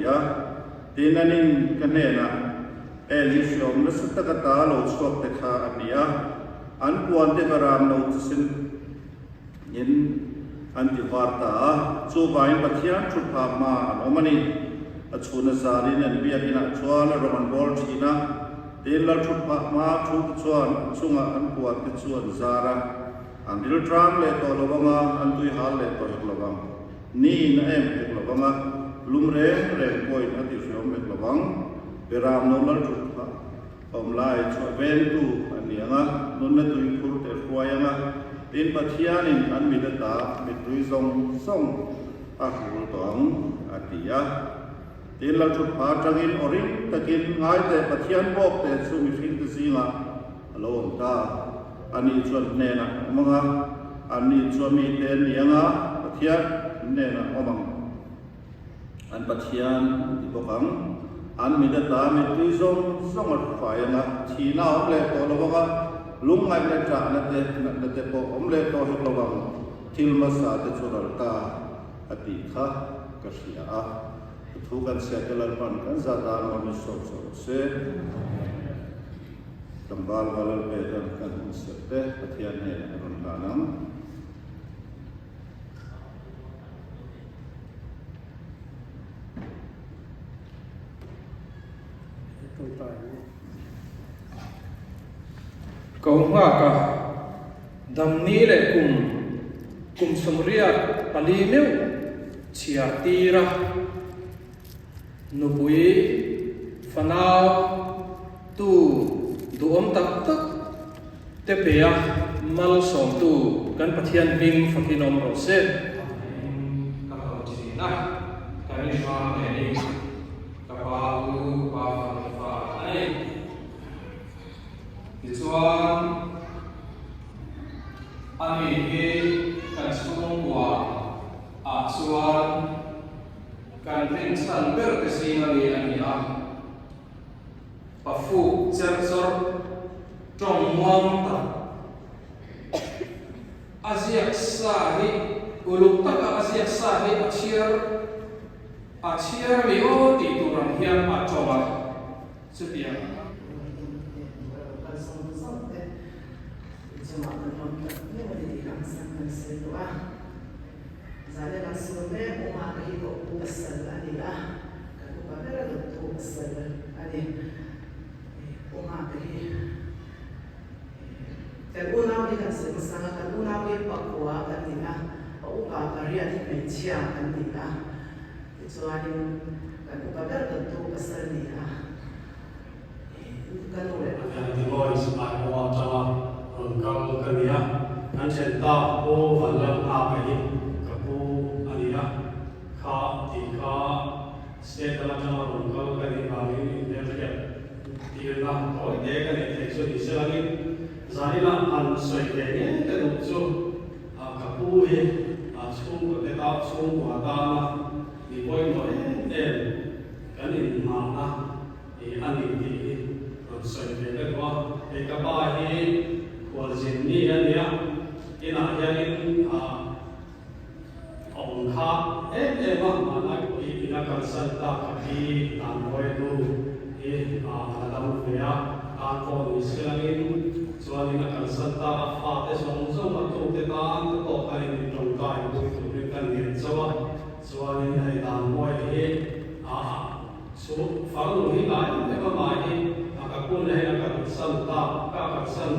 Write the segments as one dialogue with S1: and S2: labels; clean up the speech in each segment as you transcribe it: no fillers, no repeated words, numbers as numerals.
S1: ti a. Tin, anin ka hnenah, Heng hi hriawm nasa tak ata lo chhuak te kha a ni a, an puan te beram lo thisen in an ti var ta a, chuvangin Pathian thu pha hma an awm a ni. A chhuna zanin an biakinah chuan a rawn an bawl thin a, tin Lalthutphah hma thu te chuan an chungah an puan te chu an zar a, an rilṭam leh tawh lo anga an tuihal leh tawh hek lo vang. Niin a em hek lo vang a, lum reng reng pawhin a tihriawm hek lo vang. Beram no Lalthutphah awm lai chu a vengtu an ni ang a, nunna tuikhur te hruai ang a, tin Pathianin an mit ata mittui zawng zawng a hrul tawh ang, a ti a. Tin Lalthutphah atangin aw ring takin ngaiteh Pathian bawk te chu mihringte zingah a lo awm ta. Ani chuan hnenah awm ang a, anni chuan mite an ni ang a, Pathian hnenah awm ang. An Pathian an ti bawk ang. An mit ata mittui zawng zawng a hruai ang a, thihna a awm leh tawh lo ang a, lungngaihna ṭahna te, natna te pawh awm leh tawh hek lo ang. Thil hmasa te chu ral ta a tih kha ka hria a. Ka thu kan chhiat te Lalpan kan zat dan awm in sawm chho rawh se. Tlangval Valal Peter kan hun serh te Pathian hnenah a rawn hlan ang.
S2: Ko nghaka damni leh kum kum 84 meuh chhiar tir a. Nupui fanau tu duhawm tak tak te pe a malsawmtu kan Pathian hming fakin awm rawh se. Amen. Ka ko thin a, ka ni hrang leh ni, ka pa u, ka pa fanu fa a ni. Tichuan, ani hi kan chhungkua ah chuan Kan rinchhan ber te zing a mi a ni a, pafuk cher chawrh tawng muang tak a ziak sa hi uluk taka a ziak sa hi a chhiar a chhiar mi aw tih tur ang hian a tawng a, chutiang.
S3: Zane kan sawi mek awm a, ka hi pawh pu pasal a ni a, kan upa ber a dawt pu pasal a ni. Awm a ka hi kan unau hi kan sawi hmasa ang a, kan unau hi pakua kan ni a, a upa pariat hi hmeichhia kan ni a, tichuanin kan upa ber dawt pu pasal a ni a, ka nu leh.
S4: Anti Boys Aimaw atanga rawn kal ka ni a, kan then ta Pu Vanlalnghaka hi ka pu a ni a, kha tih kha state dang atanga rawn kal ka nih vangin inhmelhriat tirna tawi te ka neih theih chu ni se langin zaninah han sawi ve ngei ka duh chu ka pu hi chhungkaw te ta chhungkua tana mi pawimawh em em kan inhmahna I a ni tih hi rawn sawi ve ka duh a, hei ka pa hi khualzin mi a nia, inah hianin a awm kha em em a, mahni pawh hi ina kalsan tak a pi Danbawi nu hi a la dam ve a, tan pawh ni se langin chuanin a kalsan tak a fate zawng zawng a tute tan te pawh khan in tawngtai pui turin ka ngen chauh a, chuanin hei Danbawi hi a Chu farnu hi ngai em em a mai hi a ka kun hei a kalsan tak ka kalsan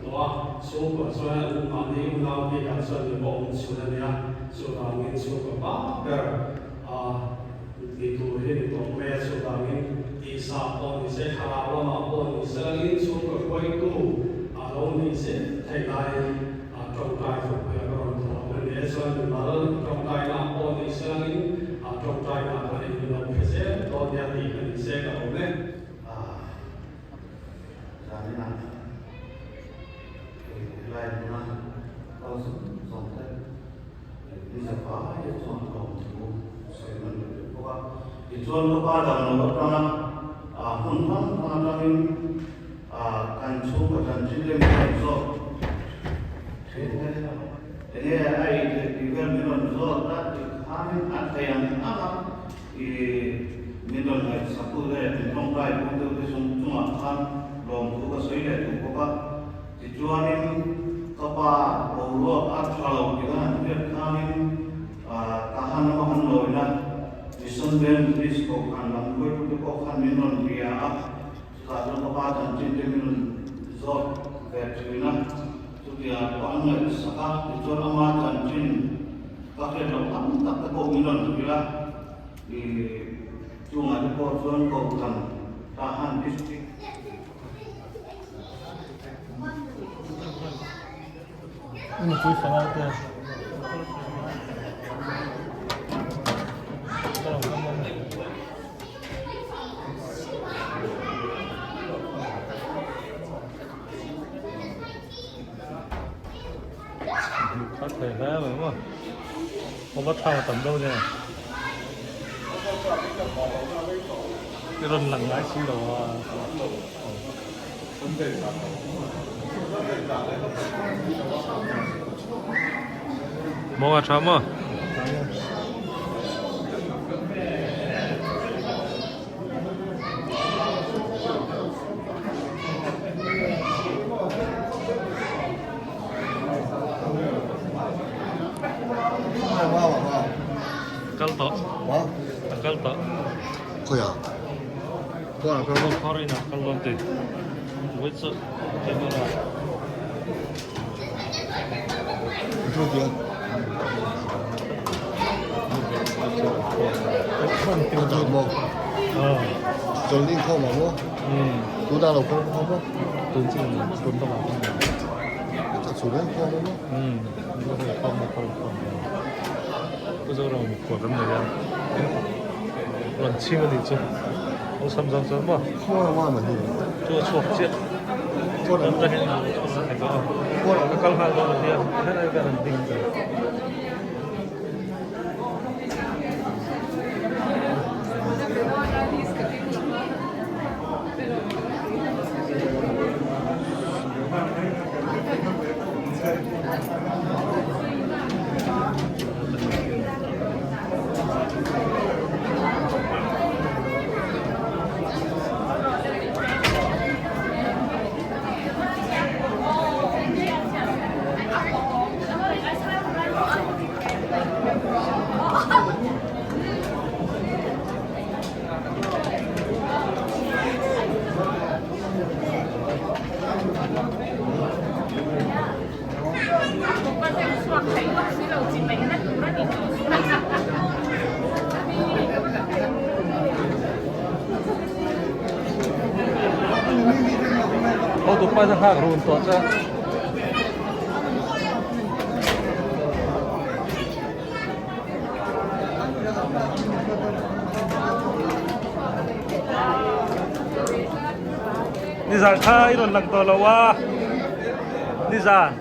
S4: tawh a, chhungkua chuan an mahni unau bikah chuan mi pawh awm chhun a nia, chuvangin chhungkua pa ber a ni tur hi ni tawh mai a, chuvangin tihsah pawh ni se thlarau lamah pawh ni se langin chhungkua hruaitu a lo nih zel theih laiin a tawngtai thawkpui a ka rawn thawh ang a ni e, chuan mimal tawngtaina pawh ni se langin a tawngtaina khan in lo hre zel dawn nia tih ka ni se ka awm e.
S5: A zanina helai hmuna kal zawng zawng te ni zafai te chuan ka awm thu sawi hman leh vek bawk a, tichuan ka pa dang lo atanga hmun hrang hrang atangin Kan chhungkaw chanchin lem hi rawn zawt thin te enge a ei theih tih vel min rawn zawt a tih khanin a thei ang ang a i. Mission Veng Police Kohhran lam hruaitute pawh khan min rawn bia a, chutah chuan ka pa chanchin te min rawn zawt ve thin a, chutiang pawh an ngaihsak a, tichuan ama chanchin ka hriat loh tam tak te pawh min rawn hrilh a, ih chungah te pawh chuan Kohhran Tahan District.
S6: Nupui fanau te Khát thei hle mai maw Awm a thang tam deuh nia I rawn lang ngai si lo a. Maw a tha maw? Kal tawh. A kal tawh.
S7: Khawiah?
S6: Khawiah kal dawn? Phar inah kal dawn ti. Wait chu camera.
S7: Thu ti a. Ka maw? Chawlhni inkhawm ah maw? Tunah lo kal khawm maw?
S6: Tun chu tun lamah khan.
S7: Ka chhun reng khawm maw?
S6: Khawm maw khawm khawm. Pu Zoram khual kan nei a. Rawn chhim a nih chu. Aw sam zam chuan maw?
S7: Khual a mam a ni.
S6: Chu a chhuak chiah. Khual an tangin khual ka kal nghal dawn a nia. Helai vel an ding ta. Hotupa chu nghak run tawh chuan. Nizan kha i rawn lang tawh lo a nizan.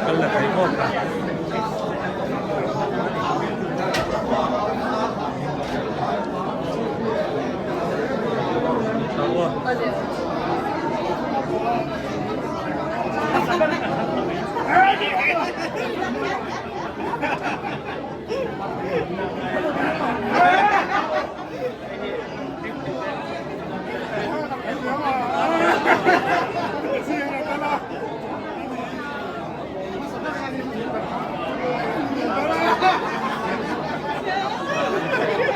S6: Kal la thei bawk a.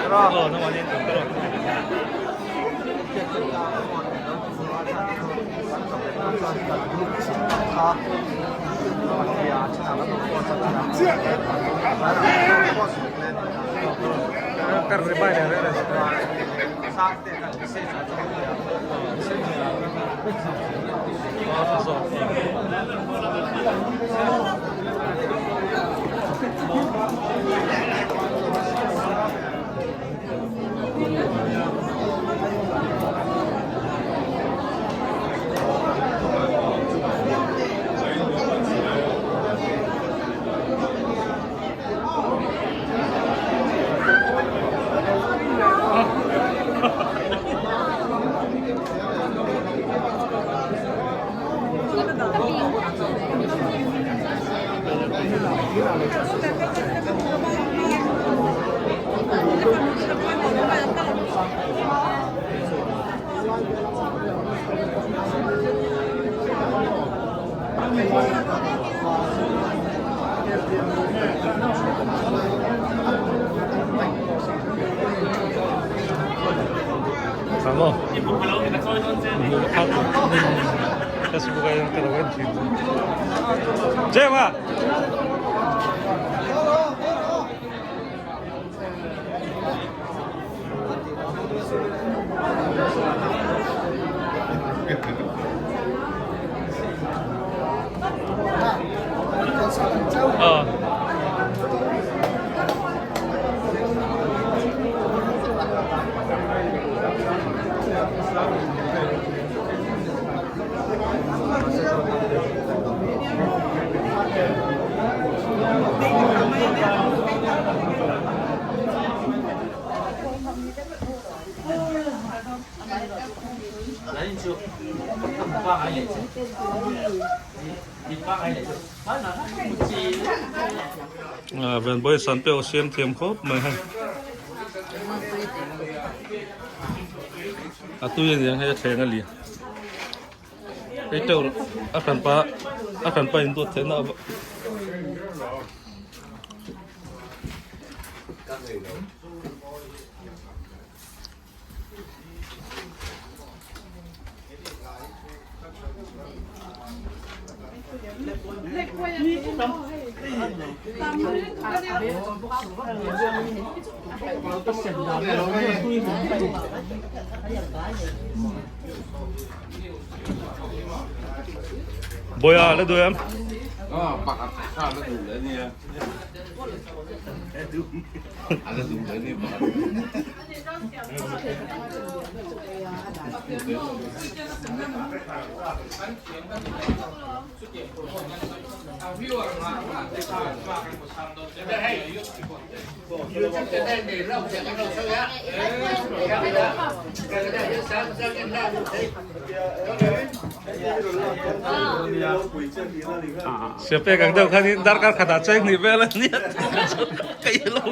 S6: Aw nangmah nen kan kal a. Tamo. Facebook ah hian ka lo en thin. Jema! Van Boy San pawh a siam thiam khawp mai hei a tui a niang hei a thleng a lian hei teuh a hranpa a hranpa in duat theihna Boya la duh em? Sia pek ang deuh khan in darkar khatah cheng hnih vel a nia ka i lo.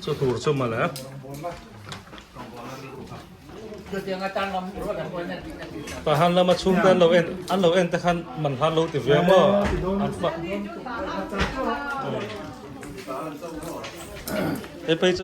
S6: Chu tur chu mawle. Tahan lama chhungte an lo en an lo en te khan man hlan lo ti ve maw an fa. Hei phei chu.